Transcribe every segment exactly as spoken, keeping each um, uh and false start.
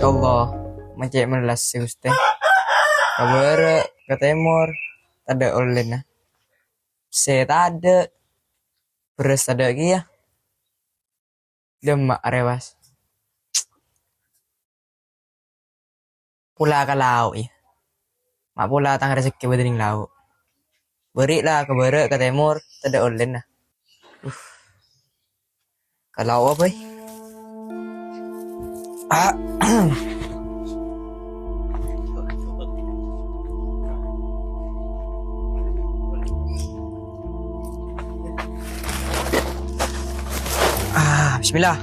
Allah, ma' cè' mellas sè, Ghustè. Ka bârâ', ka tèmor, tadâ' ollèna. Sè tadâ', bherrâs tadâ' kèya. Dâmma' arè, Bas. Pola ka lao', iyâ. Ma' pola tang rejekkè bâdâ neng lao'. Bâri' la ka bârâ', ka tèmor, tadâ' ollèna. Uh. Ka lao' apa, è? Ah. Ah, bismillah.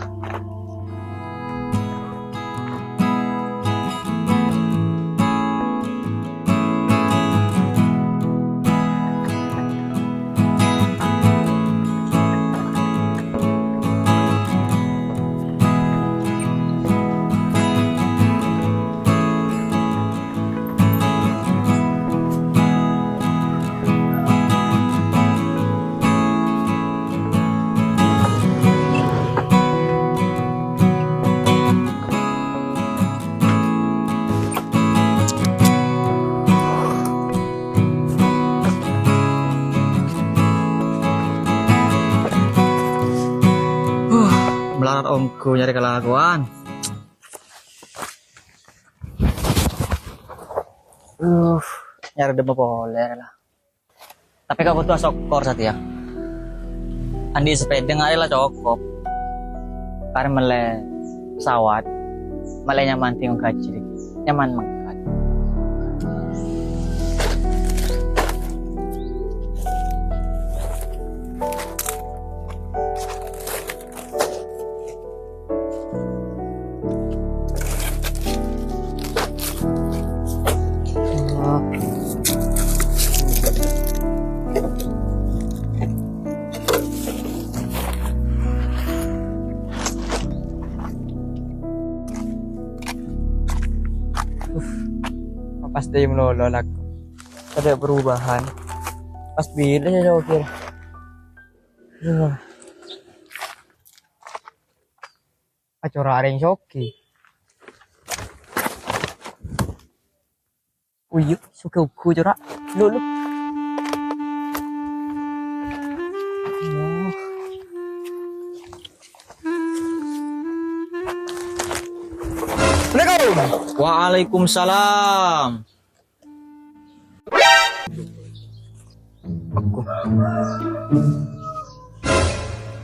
Huh, mlarat ongghu nyarè kalakowan. Uh, nyarè dâmma polè la. Tapè kok kodhu asokkor satèya. Andi' sapèda ngaè la cokop. Karè mellè pesawat, mellè nyaman tèngghu kajhi, nyaman mangkat. Pas dâi malolo la. Tadâ' perubahan. Pas bilâ sè sokè. Duh. Acora' arèng sokè. Uyuh, sokè ongghu, cora'. Lu, lu. Oh. Assalamualaikum. Waalaikumsalam.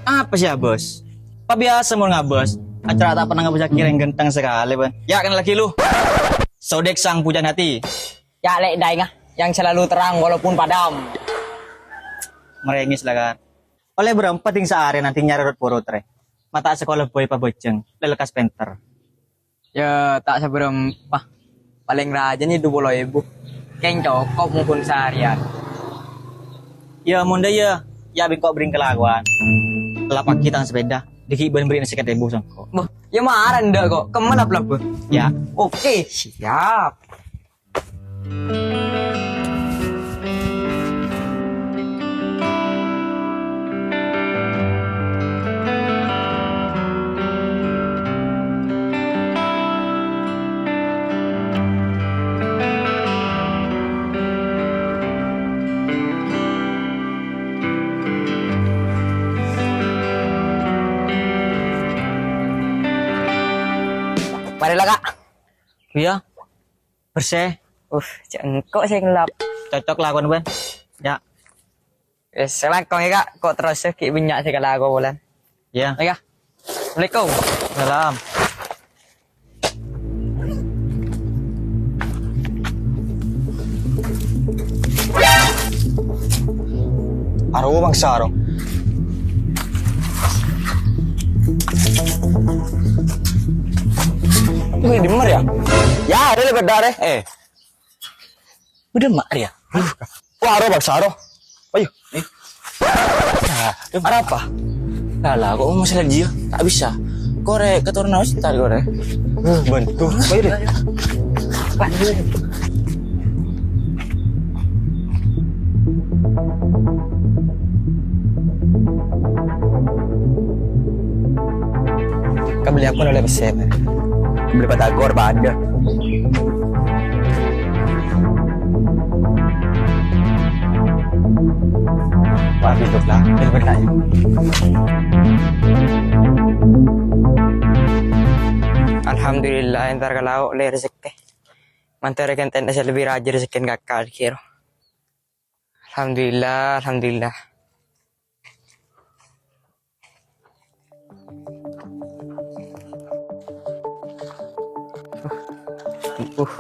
Apa sih, Bos? Apa biasa mon ngabâs? Acara ta' pernah ngabâs kira yang ganteng sekali, Ban. Ya, kan lagi lu. Sodek sang pujan hati. Ya, lek daeng, ah, yang selalu terang walaupun padam. Merengis lah, kan. Oleh berempat ding saare nanti nyarerot purut, re. Mata sekolah boy pabajeng, lelekas penter. Ya, ta' sabârâmpa. Palèng rajâna dua puluh èbu. Kèng cokop mungkun saarèyan. Ya, mon dâ' iyâ, ya bengko bring kalakowan. Lapaghi tang sepeda, dâgghi' bân bèrri'na sèket èbu sengko'. Bâh, ya mara endâ' kok. Kemma lap-lap, bâh? Ya. Oke, siap. Marè la, Kak. Iya. Bersè. Uh, cè' engko' sè ngelap. Cocok la kon, Bân. Ya. Wis, langkong ya, Kak. Kok terros ghi' bânnya' sè kalako polana. Iya. Ya, Kak. Assalamualaikum. Salam. Aro bangsa aro. Wih, demer ya? Ya, ada lebat dare. Eh. Udah mak ya. Wah, aro bangsa aro. Ayo. Eh. Nah, ada apa? Lah, lah, kok masih lagi ya? Tak bisa. Kore keturunan ustaz kore. Eh, bantu. Ayo deh. Kabeli aku oleh pesen. Bâḍâ batagor, bâḍâ. Wah, hidup lah. Bener-bener lah. Alhamdulillah, entar ka lao' lè rejekkè. Mantara kenten sè lebbi rajâ rejekkèna kakak kèro. Alhamdulillah, alhamdulillah. Uh,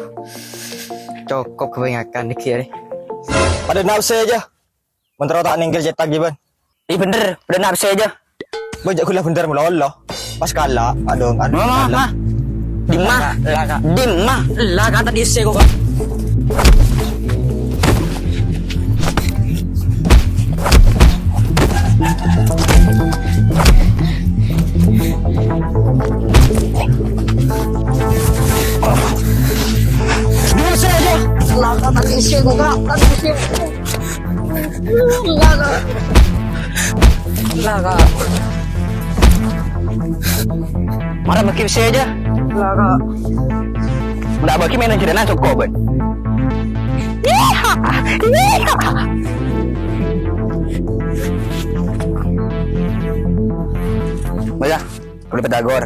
cokop kebanyakan nih, Ki, ya. Paḍâ napsè jâ. Mentara ta' nèngghâl cètak, Jiban. Iyâ bhender, paḍâ napsè jâ. Bâjâ ghulâ bhender malolo. Pas kala', aḍu, aḍu, Mama, kala'. Ma. Dimma? La, Kak. Dimma? La, Kak, tadi isi kok, Kak. Dimma sih aja? La, Kak, tadi isi kok, Kak. Tadi isi. Lah, Kak. Lah, Kak. Mara bâgi bessè jâ. Lah, Kak. Mara bâgi manajerna cokop, Bân. Iya. Iya. Bâjâ. Udah batagor.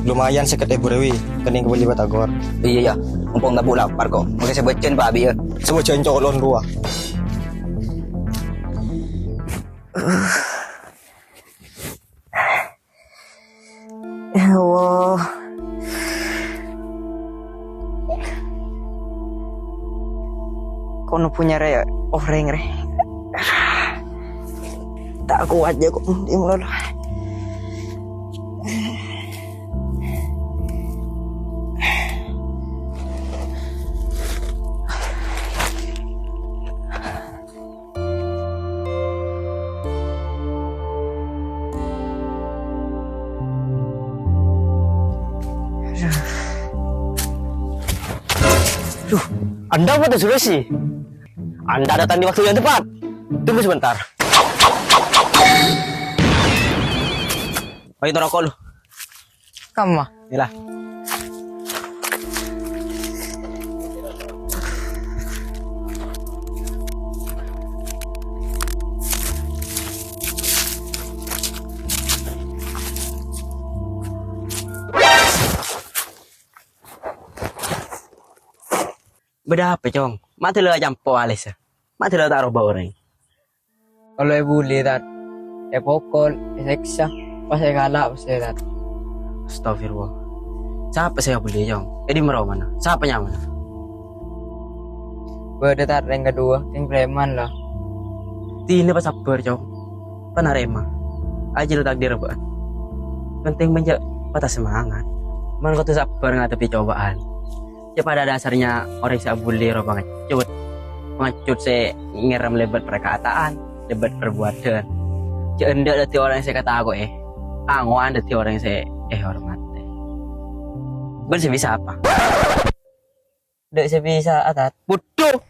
Lumayan sèket èbu rèbu, kennèng kabelli batagor. Iyâ, iyâ. Mumpung tabu' lapar kok. Mangkè sè bâjâna, Pak Abi, yâ. Sè bâjâna colon rowa. Ya Allah. Kono punya re, orèng re. Ta' kowat jâ kok, diem lolo. Duh, Anda apa tuh, Sulawesi? Anda datang di waktu yang tepat. Tunggu sebentar. Ayo, rokok lu. Kamma? Inilah. Bâḍâ apa, Cong? Ma' ḍâlâ acampo alèssa. Ma' ḍâlâ ta' roba orèng. Kalau èbully, Tat. Èpokol, èsèksa, pas èkala', pas, Tat. Astagfirullah. Sapa sè èbully, Cong? È ḍimma romana? Sapa nyamana? Bâḍâ, Tat, rèng kaḍuwâ, kèng preman, la. Ḍina pasabbhâr, Cong. Panarèma. Ajâl takdir, bâ'ân. Penting mènja' patah semangat. Mon kodhu sabbhâr ngadhebbhi cobaan. Yâ, pada dasarnya orèng sè abully rowa pangecut. Pangecut sè ngèrèm lèbât parkata'an, lèbât parbuwâdhân. Jhâ' endâ' dhâddhi orèng sè èkatako'è, ango'an dhâddhi orèng sè èhormatè. Bân sè bisa apa? Endâ' sè bisa, Atat. Budhu!